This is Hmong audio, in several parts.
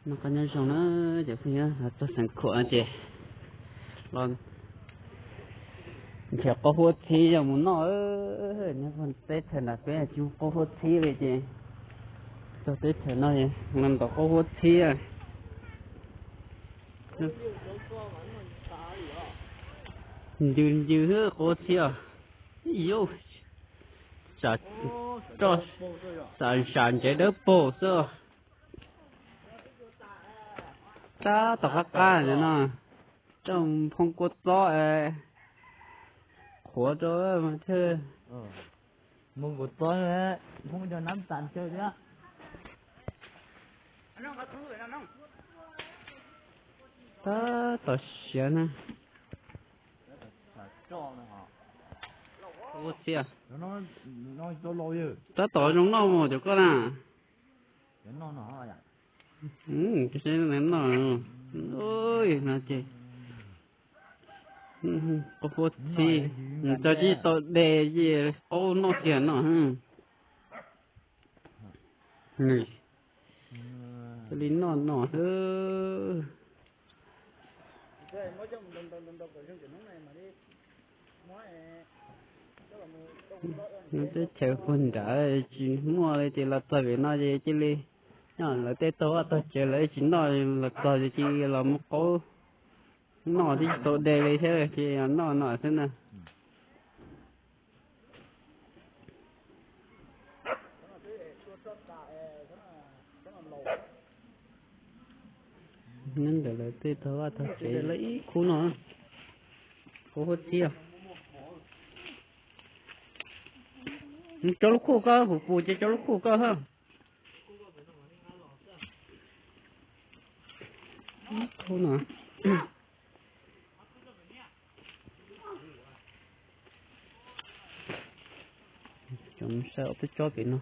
Noj qab nyob zoo na cov phooj ywg, txog xeev khuam ces los nrhiav qaub huab txhib yog mus noj. Nyob teb chaws nram peb tsis muaj qaub huab txhib li ces txog teb chaws no los ntov qaub huab txhib. Ncw ncw qaub huab txhib os. Yus, sam ntseg dawb paug xwb. Tab tom qab qab no, coj phoo kua txob es qhuav rau mas thiaj. Phoo kua txob, phoo cov nab tas thiab. Tab tom siav na. Ua txhia, tab tom zoo noj mus cov koj na. Noj no ces qaub huab txhib, tso tsis tau de ces qaub noj kiag no. Cia li noj no xwb. Teb chaws puag nrad tsis muaj li ces los txog pem no ces cia li nyob lawv tej tog vaj tog tsev lawv tsis noj los txog ces cia li los muab qaub noj twb tsis tau de li thiab ces noj no xwb na. Nyob ntawm lawv tej tog vaj tog tsev lawv ib khub no, qaub huab txhib. Cov lub khuj koj puv puv ces cov lub khuj koj hab. Khub no. Cov saib ob peb tsob pem no.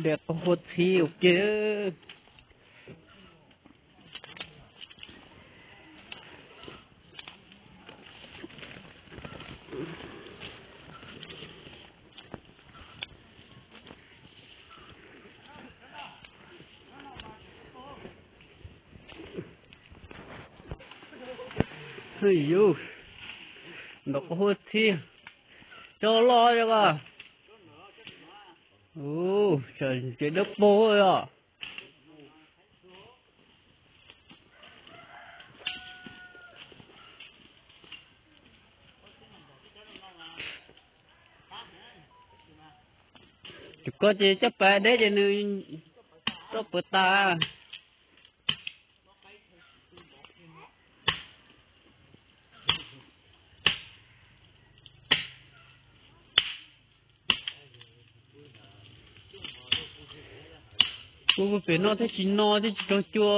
De qaub huab txhib ua ke. Yus, ntov qaub huab txhib, cov loj zoo as. Ua, tsev dawb paug os. Tus koj ces coj pas deb ces nws toj puas tas. Kuv pem no thiaj tsis no thiaj tsis raug cua.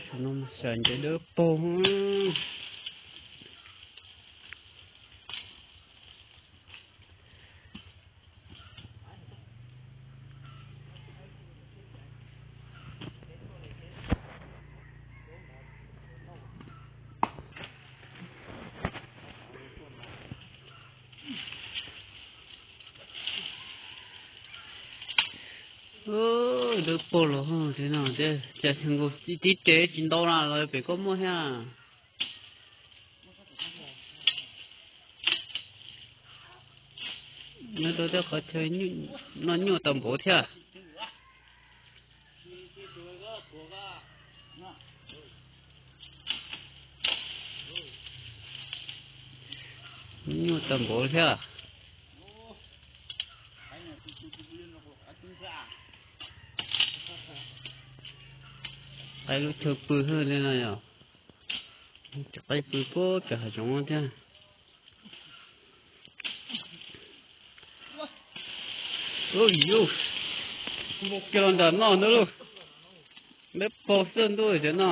Tam no xyov nce dawb paug. Dawb paug los no, cas nkaus tib tsev tsis ntau na los pem koj muaj thiab. Nyob rau tej qhov chaw noj nyuaj tau npaum thiab. Nyuaj tau npaum thiab. Qaib lub chaw pw hwj li no yom. Cov qaib pw puag pem hav zoov thiab. Ub yus, kiag los nram no ntawd lauj. Dawb paug xwb ntuj cov no.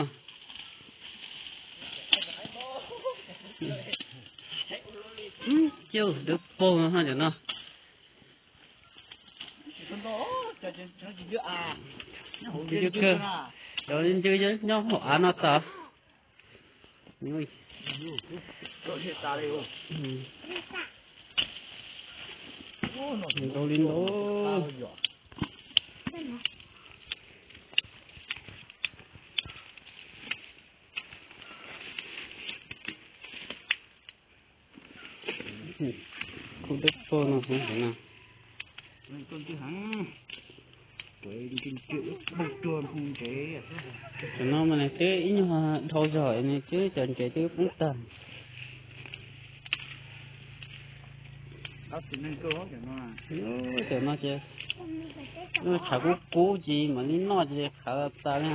Yus, dawb paug no cov no. Ncw kawg, cov ncw nyob hauv av no tas. Ntau li ntau. Khub dawb paug no, cov no mas nws twb ib nyuag dhau zog nws twb cov ntsev twb poob tag. Cov no ces tshav kub kub ces mam li noj ces qhav tas li.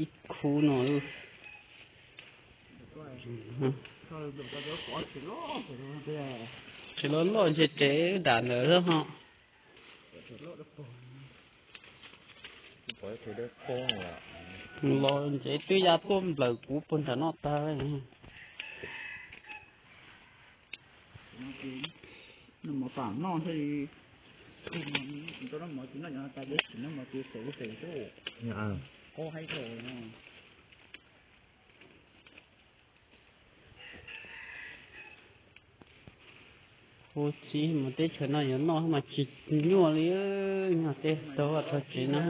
Ib khub no, tsis loj loj ntshe tsev dam ntawd xwb ho. Los ntsev twb ya tuaj nplawm kuv puag nram no tag. Noj mov tas noj thiaj li, noj mov tsis noj cov no tas, tsis noj mov tsis xev xev xwb. Qaub haib dhau no. Hu txiv mus teb chaws no yuav noj mas tsis nyuaj li, nyob tej tau vaj tau tsev no.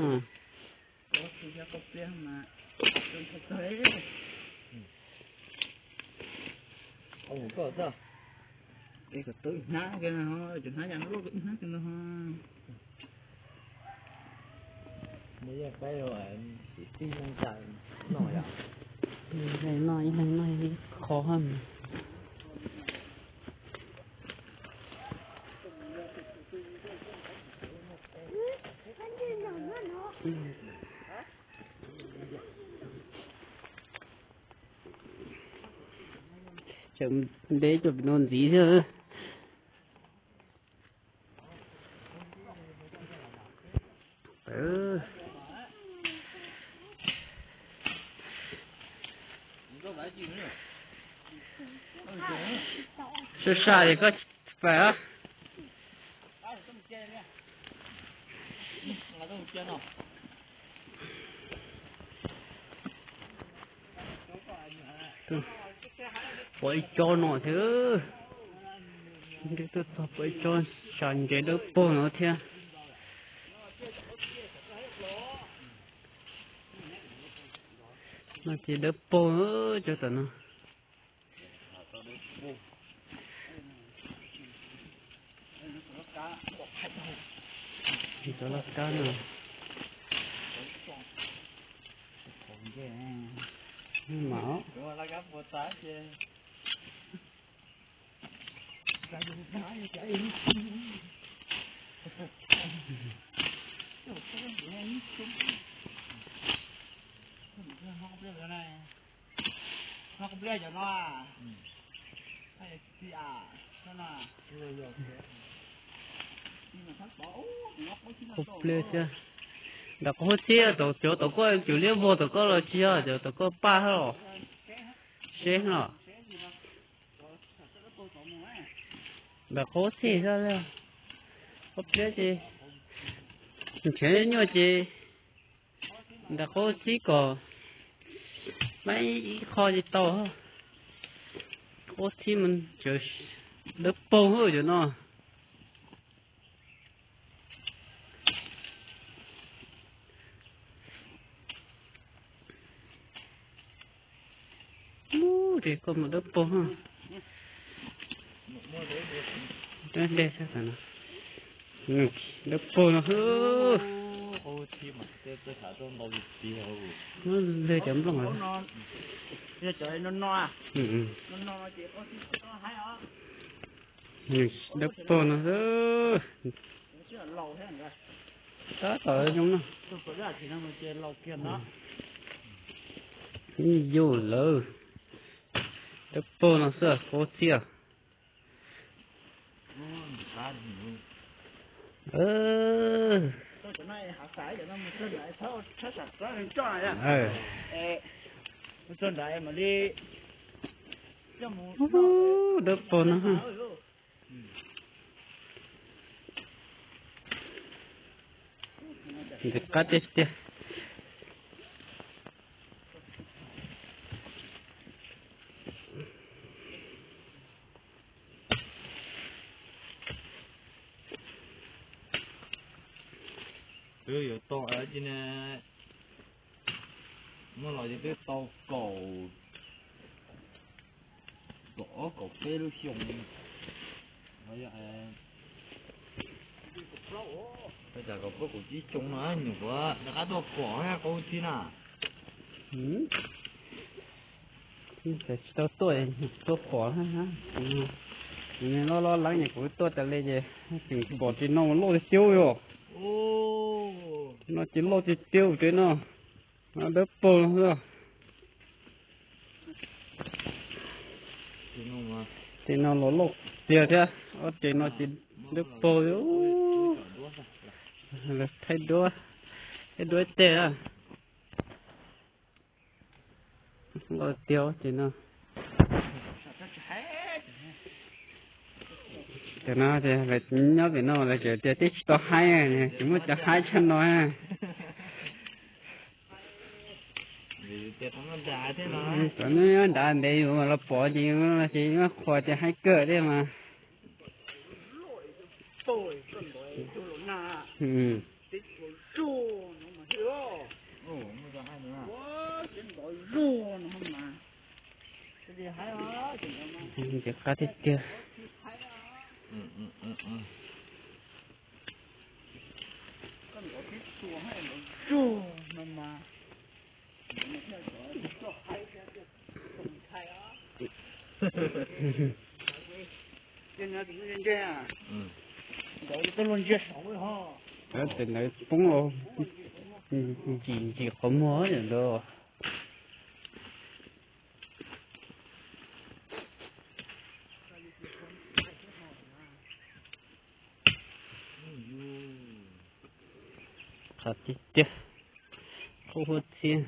Ib leeg noj ib leeg noj ib qho. Tseem ntev cov pem no ntxiv thiab. Sab sab es koj pais. Pom ib co no thiab. Tuaj txog pom ib co, sab ntsev dawb paug no thiab. No ces dawb paug cov tom no. Cov laj kab no. Mam. Qaub pliaj thiab. Nram qaub txhib, cov tom koj, cov liab vog tom koj los tsis yog, cov tom koj paj los seb no. Nram qaub txhib xwb, qaub pliaj ces nrhiav nyuaj ces nram qaub txhib kom maib ib qho ces tau. Qaub txhib mas cov dawb paug cov no. Ub, ces koj mus dawb paug. Dawb paug no. Leg cov nplooj. Yog cov no no, no no ces koj tsis tau haib os. Dawb paug no xwb. Tab tom zoo no. Ib yus lawm. Dawb paug no xwb, kub txhiaj. Dawb paug no. Ntxim qab tiag tiag. Twb yuav tau dab tsi ne, muab los ces twb tau kaum, kaum ob kaum peb lub xyoo. Ua cas kaum plaub kaum tsib xyoo no nyuam qhuav rov qab tuaj pom qub txhiaj na. Tsis tau tuaj, tuaj pom, loj loj leeb es kuv tuaj tas li ces tseem pom tsis no loj tiag tiag yom. No ces loj tiag tiag tej no. Dawb paug xwb. Tej no los loj tiag thiab, ob tej no ces dawb paug. Lawv thaij duab, thaij duab tej loj tiag tej no. Cov no lawv nyob pem no lawv tseem tias twb tsis tau haib, tsis muaj cov haib tshaj no. Cov no nyob nrad ntev yus los pom ces yus ces yuav qhuas tias haib kawg thiab mas. Ntxim qab tiag tiag. Ntawd poob los ntsim ntsim qhov muag ntawd. Qab tiag tiag, kub huab txhiab.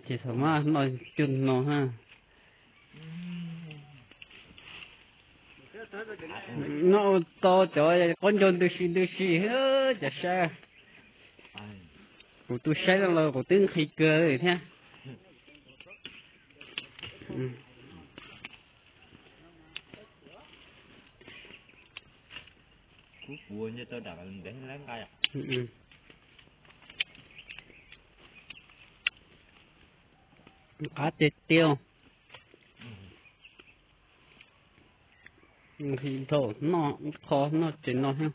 Ces thaum maj noj cug no ha. Noj tau cov qaub ncaug ntws si ntws si, cov saib. Kuv tus saib no los kuv twb nqhis kawg thiab. Kuv kuv nce tau dam ntev lawm nqa. Qab tiag tiag. Nqhis dhau noj ib qho noj tsev no thiab.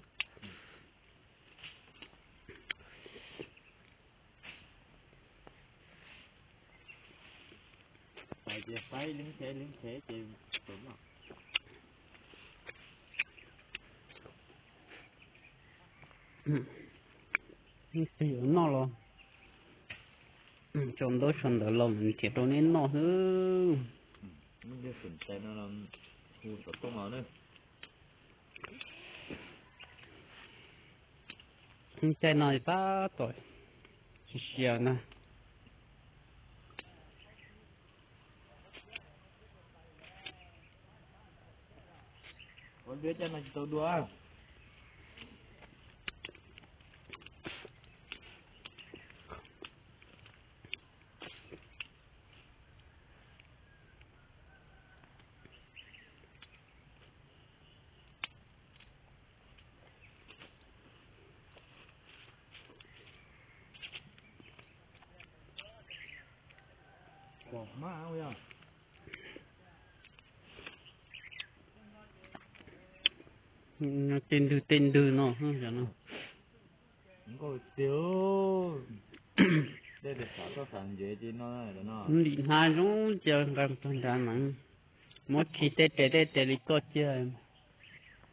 Ib pliag yuav noj los tso ntaub tso ntawv los nrhiav rau neb noj xwb. Caij no pab tom sia sia na. Ua dua caij no tsis tau dua. Tej ntwg tej ntwg no, cov no. Nkauj tiag. Tej tes xav txoj xav ntsev ces no no. Lim hnav zoo ces nqa tag nrad mas. Muab khi tej tes tej tes li koj cia.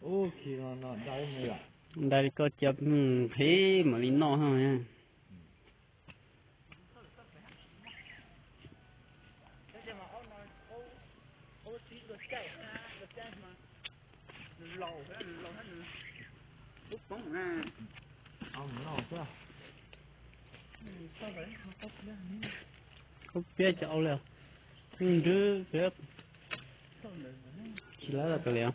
Ub, khi no no da li koj cia, nqhis mam li noj. Khaub pliab cov au li, nrwb tsis lab kav liam.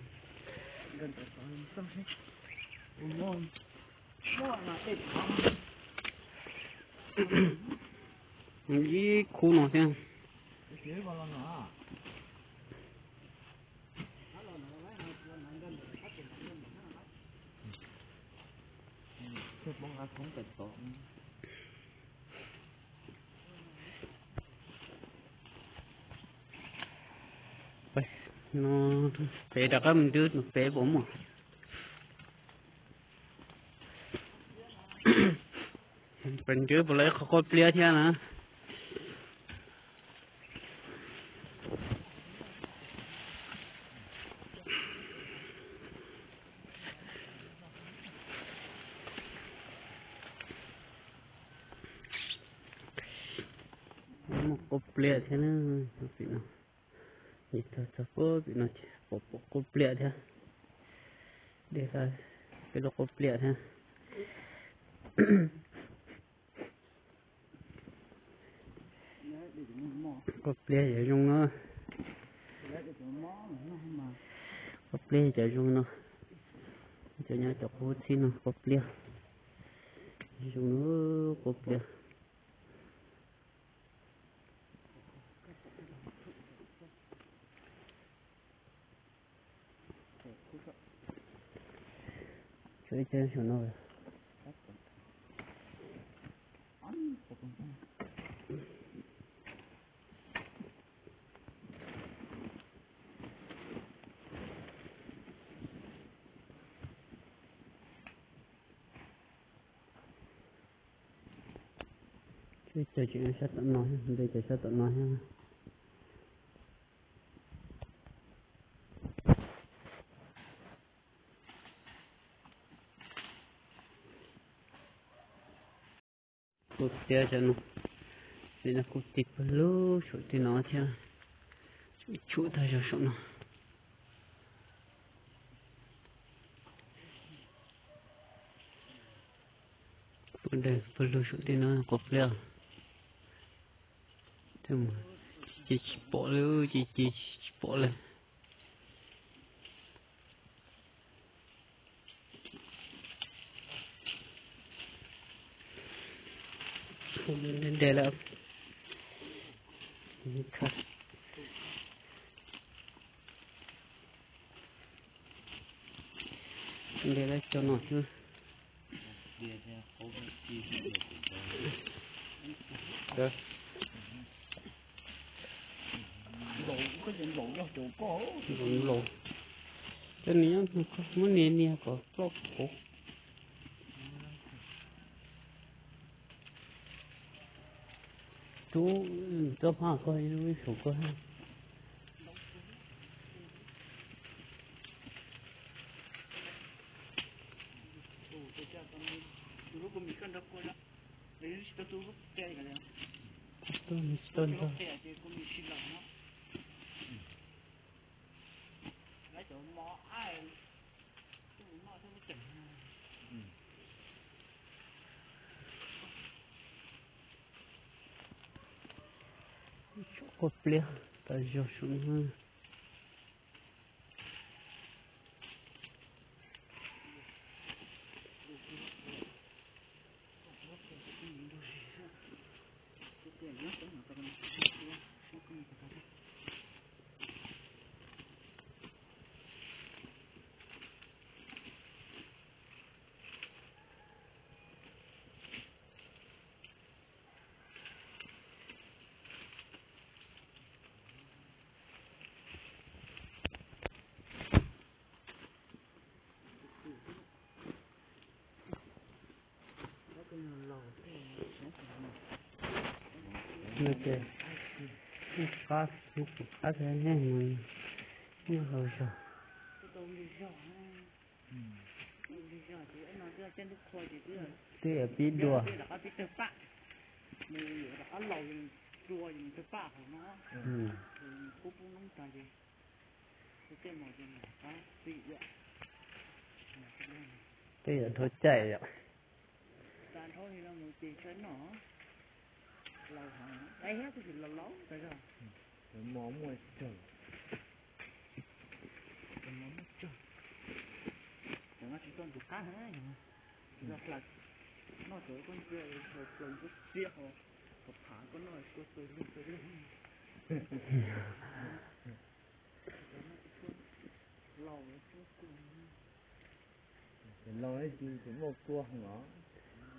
Ib khub no thiab. No, pem rov qab mus nrwb pem puas muaj. Pem nrwb puas lawv ib qho khaub pliab thiab na. Muaj khaub pliab thiab na, pem no. Txog txog pem no ces pom pom khaub pliab thiab. Dej, peb lub khaub pliab thiab. Khaub pliab yog zoo no. Khaub pliab cov zoo no. Cov nyob cov qub txhib no khaub pliab. Zoo no, khaub pliab. Saum no. Ces cov sab tom no, npe cov sab tom no thiab. Kuj tiab cov no, ces no kuj tis pawg lug saum tej no thiab, tshum tag zog saum no. Pawg lug saum tej no khaub pliab, ces tsis pom li, ces tsis pom li. Nte lawm. Nte lawm cov no xwb. Laus, cov niag muab nias nias kom ploj qhov. Tub, txoj phaj koj ib lub ib saum koj. Tsis tau nrog. Tsuam kua pliab tas zog saum no. no ces qab, qab thiab nej mus nyob hauv zos. Twb yog pib dua. Twb yog dhau caij yom.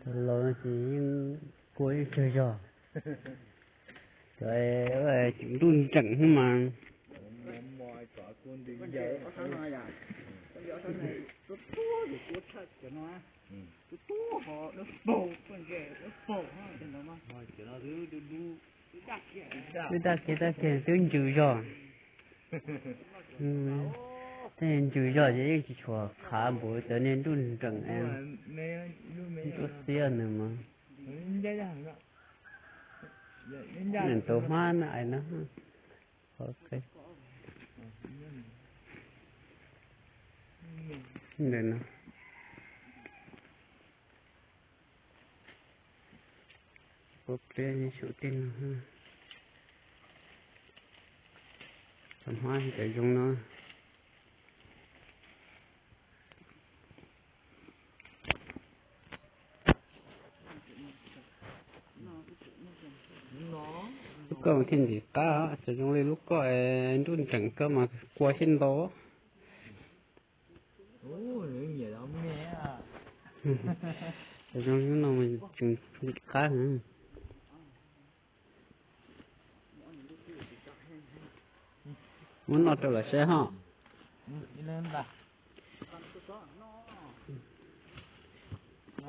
Cov laus ces yeej kua ib tug zog. Cov nruj nreem mas. Twb daj kiag daj kiag twb ntsws zog. Tej ntsws zog ces yeej tsis tshua qhav npaum cov niag nruj nreem, nruj xiab nws mas. Nws tau hmab na ais na. Ntawm no puab pliab saum tej no. Cov hmab cov zoo no. Lub koj thiaj ntxim qab, cov zoo li lub koj nruj nreem koj mas kua thiaj ntau. Cov zoo li no mas tseem ntxim qab. Muab noj rau lawv saib ho.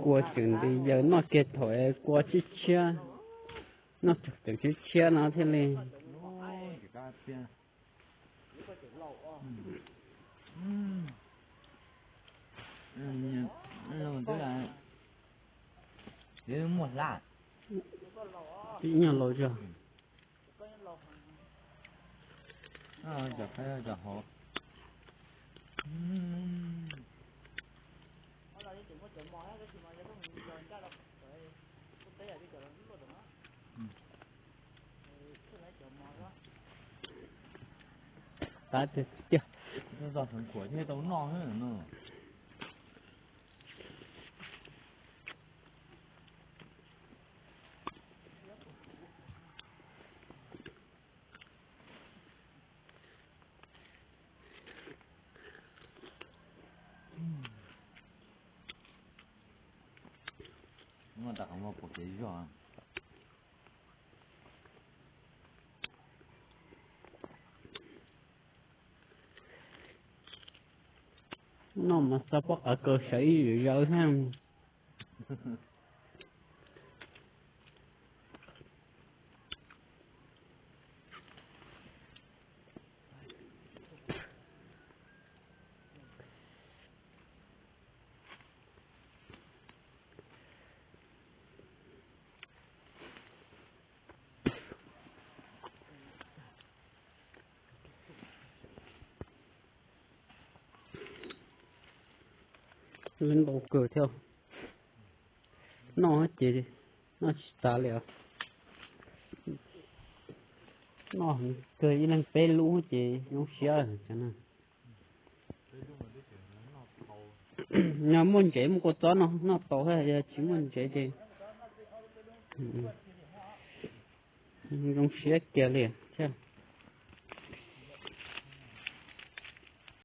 Kua tseem nti yaws noj kiag thaum kua tshiab tshiab, noj tseem tshiab tshiab no thiaj li. Muaj hla, ib nyuag laus zog. Qab tiag tiag. Tau noj no. Muaj rau qhov muaj pom kev zog. Noj mas xav pob qav kaws sawv ib yam zaws thiab. Ntau kawg thiab. Noj ces noj tsis tas li os. Noj kawg ib leeg peb lub ces zoo siab na. Yog muaj ntsev muaj kua txob no noj tau, yog tsis muaj ntsev ces zoo siab kiag li.